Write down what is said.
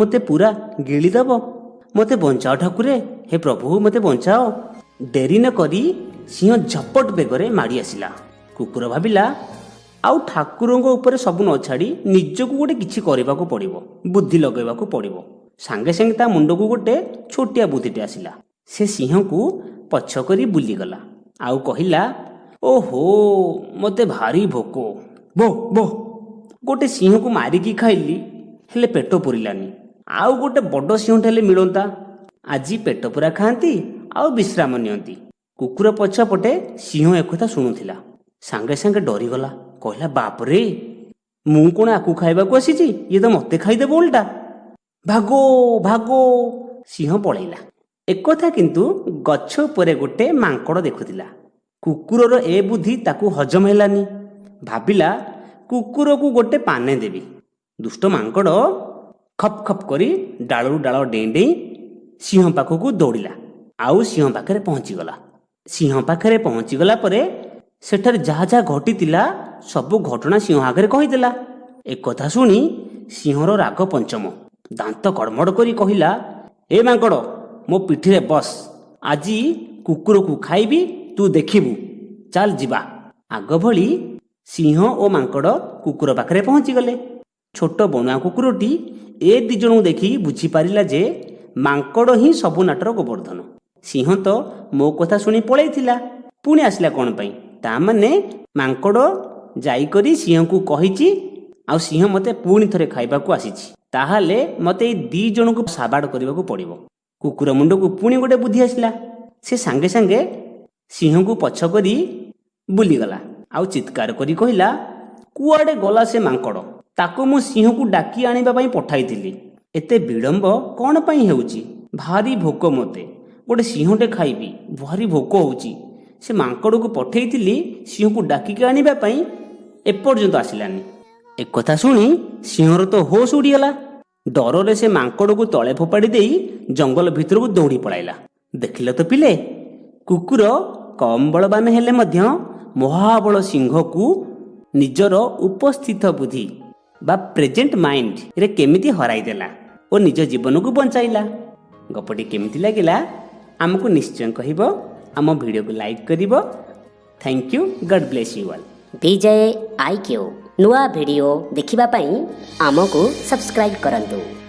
ମୋତେ ପୁରା ଗିଳିଦବ। ମୋତେ ବଞ୍ଚାଅ ଠାକୁରେ, ହେ ପ୍ରଭୁ, ମୋତେ ବଞ୍ଚାଅ। ଡେରି ନ କରି ସିଂହ ଝପଟ ବେଗରେ ମାଡ଼ି ଆସିଲା। କୁକୁର ଭାବିଲା, ଆଉ ଠାକୁରଙ୍କ ଉପରେ ସବୁ ନ ଛାଡ଼ି ନିଜକୁ ଗୋଟେ କିଛି କରିବାକୁ ପଡ଼ିବ, ବୁଦ୍ଧି ଲଗାଇବାକୁ ପଡ଼ିବ। ସାଙ୍ଗେ ସାଙ୍ଗେ ତା ମୁଣ୍ଡକୁ ଗୋଟେ ଛୋଟିଆ ବୁଦ୍ଧିଟେ ଆସିଲା। ସେ ସିଂହକୁ ପଛ କରି ବୁଲିଗଲା ଆଉ କହିଲା, "ଓହୋ, ମୋତେ ଭାରି ଭୋକ। ବୋ ବୋ, ଗୋଟେ ସିଂହକୁ ମାରିକି ଖାଇଲି, ହେଲେ ପେଟ ପୁରିଲାନି। ଆଉ ଗୋଟେ ବଡ଼ ସିଂହଟେ ହେଲେ ମିଳନ୍ତା, ଆଜି ପେଟ ପୁରା ଖାଆନ୍ତି ଆଉ ବିଶ୍ରାମ ନିଅନ୍ତି।" କୁକୁର ପଛପଟେ ସିଂହ ଏକଥା ଶୁଣୁଥିଲା। ସାଙ୍ଗେ ସାଙ୍ଗେ ଡରିଗଲା। କହିଲା, "ବାପରେ, ମୁଁ କ'ଣ ଆକୁ ଖାଇବାକୁ ଆସିଛି? ଇଏ ତ ମୋତେ ଖାଇଦେବ ଓଲଟା। ଭାଗୋ ଭାଗୋ।" ସିଂହ ପଳେଇଲା। ଏକଥା କିନ୍ତୁ ଗଛ ଉପରେ ଗୋଟେ ମାଙ୍କଡ଼ ଦେଖୁଥିଲା। କୁକୁରର ଏ ବୁଦ୍ଧି ତାକୁ ହଜମ ହେଲାନି। ଭାବିଲା, କୁକୁରକୁ ଗୋଟେ ପାନେ ଦେବି। ଦୁଷ୍ଟ ମାଙ୍କଡ଼ ଖପ୍ ଖପ୍ କରି ଡାଳରୁ ଡାଳ ଡେଇଁ ଡେଇଁ ସିଂହ ପାଖକୁ ଦୌଡ଼ିଲା ଆଉ ସିଂହ ପାଖରେ ପହଞ୍ଚିଗଲା। ସିଂହ ପାଖରେ ପହଞ୍ଚିଗଲା ପରେ ସେଠାରେ ଯାହା ଯାହା ଘଟିଥିଲା, ସବୁ ଘଟଣା ସିଂହ ଆଗରେ କହିଦେଲା। ଏକଥା ଶୁଣି ସିଂହର ରାଗ ପଞ୍ଚମ। ଦାନ୍ତ କଡ଼ମଡ଼ କରି କହିଲା, "ଏ ମାଙ୍କଡ଼, ମୋ ପିଠିରେ ବସ୍। ଆଜି କୁକୁରକୁ ଖାଇବି, ତୁ ଦେଖିବୁ। ଚାଲ ଯିବା।" ଆଗ ଭଳି ସିଂହ ଓ ମାଙ୍କଡ଼ କୁକୁର ପାଖରେ ପହଞ୍ଚିଗଲେ। ଛୋଟ ବଣୁଆ କୁକୁରଟି ଏ ଦି ଜଣଙ୍କୁ ଦେଖି ବୁଝିପାରିଲା ଯେ ମାଙ୍କଡ଼ ହିଁ ସବୁ ନାଟର ଗୋବର୍ଦ୍ଧନ। ସିଂହ ତ ମୋ କଥା ଶୁଣି ପଳେଇଥିଲା, ପୁଣି ଆସିଲା କ'ଣ ପାଇଁ? ତା ମାନେ ମାଙ୍କଡ଼ ଯାଇକରି ସିଂହକୁ କହିଛି ଆଉ ସିଂହ ମୋତେ ପୁଣି ଥରେ ଖାଇବାକୁ ଆସିଛି। ତାହେଲେ ମୋତେ ଏଇ ଦି ଜଣଙ୍କୁ ସାବାଡ଼ କରିବାକୁ ପଡ଼ିବ। କୁକୁର ମୁଣ୍ଡକୁ ପୁଣି ଗୋଟେ ବୁଦ୍ଧି ଆସିଲା। ସେ ସାଙ୍ଗେ ସାଙ୍ଗେ ସିଂହକୁ ପଛ କରି ବୁଲିଗଲା ଆଉ ଚିତ୍କାର କରି କହିଲା, "କୁଆଡ଼େ ଗଲା ସେ ମାଙ୍କଡ଼? ତାକୁ ମୁଁ ସିଂହକୁ ଡାକି ଆଣିବା ପାଇଁ ପଠାଇଥିଲି। ଏତେ ବିଳମ୍ବ କ'ଣ ପାଇଁ ହେଉଛି? ଭାରି ଭୋକ ମୋତେ, ଗୋଟେ ସିଂହଟେ ଖାଇବି, ଭାରି ଭୋକ ହେଉଛି। ସେ ମାଙ୍କଡ଼କୁ ପଠେଇଥିଲି ସିଂହକୁ ଡାକିକି ଆଣିବା ପାଇଁ, ଏପର୍ଯ୍ୟନ୍ତ ଆସିଲାନି।" ଏକଥା ଶୁଣି ସିଂହର ତ ହୋସ୍ ଉଡ଼ିଗଲା। ଡରରେ ସେ ମାଙ୍କଡ଼କୁ ତଳେ ଫୋପାଡ଼ି ଦେଇ ଜଙ୍ଗଲ ଭିତରକୁ ଦୌଡ଼ି ପଳାଇଲା। ଦେଖିଲ ତ ପିଲେ, କୁକୁର କମ୍ ବଳବାନ ହେଲେ ମଧ୍ୟ ମହାବଳ ସିଂହକୁ ନିଜର ଉପସ୍ଥିତ ବୁଦ୍ଧି ବା ପ୍ରେଜେଣ୍ଟ ମାଇଣ୍ଡରେ କେମିତି ହରାଇଦେଲା ଓ ନିଜ ଜୀବନକୁ ବଞ୍ଚାଇଲା। ଗପଟି କେମିତି ଲାଗିଲା, ଆମକୁ ନିଶ୍ଚୟ କହିବ। ଆମ ଭିଡ଼ିଓକୁ ଲାଇକ୍ କରିବ। Thank you. God bless you all. Vijay I Q. ନୂଆ ଭିଡ଼ିଓ ଦେଖିବା ପାଇଁ ଆମକୁ ସବସ୍କ୍ରାଇବ୍ କରନ୍ତୁ।